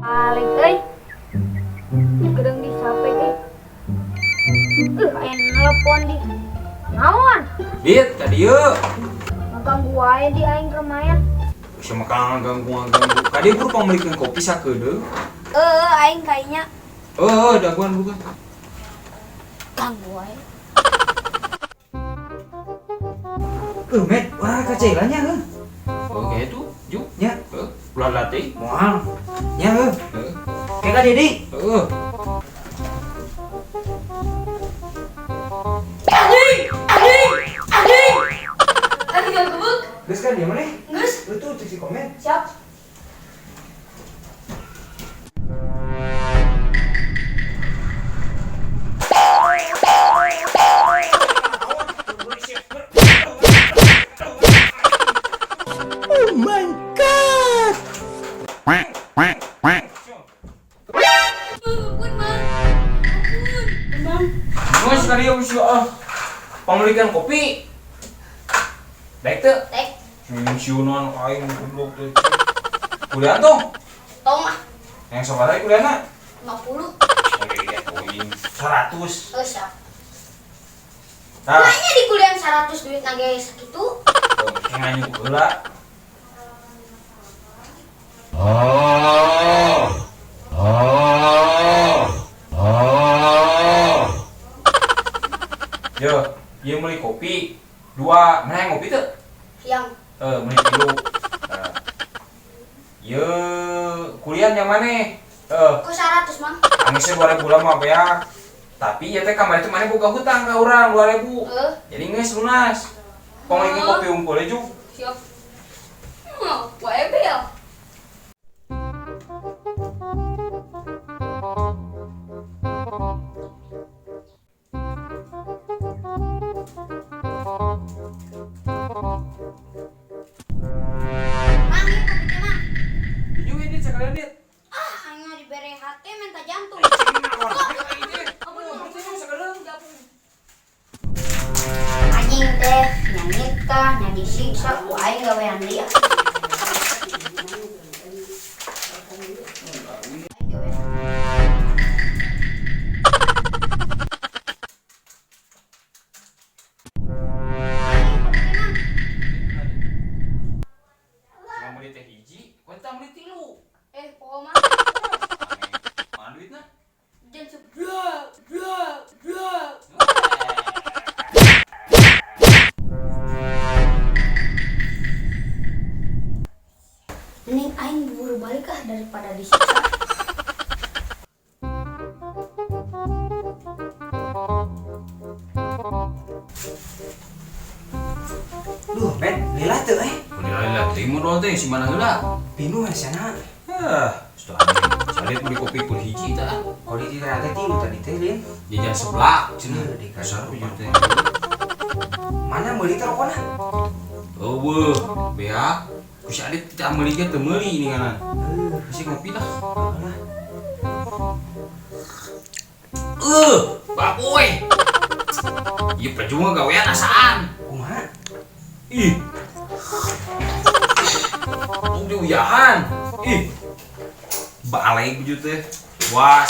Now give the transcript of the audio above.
Balik euy. Gedeng disape euy. Aya nelpon di. Naon? Dit, ka dieu. Ngaganggu wae di aing keur main. Bisa makan ganggu-ganggu. Ka dieu buru pangmeulikeun kopi sakedeung. Heeh, aing kayaknya. Heeh, daguan bukan. Ganggu wae. Met, urang ka Cailan nya heuh. Oh, kayak itu, Ju. Nya. Heuh, ulah latih. Moal. Nya heuh. Heuh. Kayak ka Dedi. Heeh. Anjing! Anjing! Anjing! Anjing gak gebuk. Geus kan dia maneh? Geus. Lu tuh cek si komen. Siap. Oh my god. Ampun, Mang. Ampun. Mang. Geus ka dieu geus ah. Pangmeulikeun kopi. Daek teu? Daek. Siunan aing goblok teh. Kuliah tuh? Tong ah. Yang sabaraha kuliahna? 50. Oh iya, poin 100. Oh, siap. Tah. Kayaknya di kuliah 100 duit nage sakitu. Oh, kayak nganyuk heula. Yo, ieu meuli kopi dua, mana yang ngopi teu? Yang Meuli tilu. Nah. Ieu kuliah yang mana? Kok 100, Mang? Angisnya 2000 lah mah beak. Tapi ya teh kamari teh mana boga hutang ka urang 2000. Jadi geus lunas. Pangmeulikeun kopi unggul juk. Siap. Wae bel. Mang, ieu kopi teh, Mang. Dijuin ini sekalian dit. Ah, hanya dibere hate minta jantung. Anjing teh nyanyita, nya disiksa ku aing gawean dia. Cuma beli teh hiji, kau tak beli tilu. Pokoknya mah. Mana duitna? Jangan seblak, blak, blak. Mending aing buru balik ah daripada disiksa. Duh, Met, lila teu eh. Udah lila teh modal teh si mana heula? Pinuh hesana. Hah, sudah aneh. Saya lihat beli kopi pun hiji tah. Kalau di teh tilu tadi teh lin. Jajan seblak cenah. Heuh, di Kasar ujur teh. Mana meuli teh rokona? Eueuh, beak. Ku si Adit teh meuli ge teu meuli ini nganan. Heuh, Masih ngopi lah. lah. Baboy. Ieu percuma gawean asaan. Kumaha? Ih. Tong diuyahan. Ih. Balik bujut teh. Wah.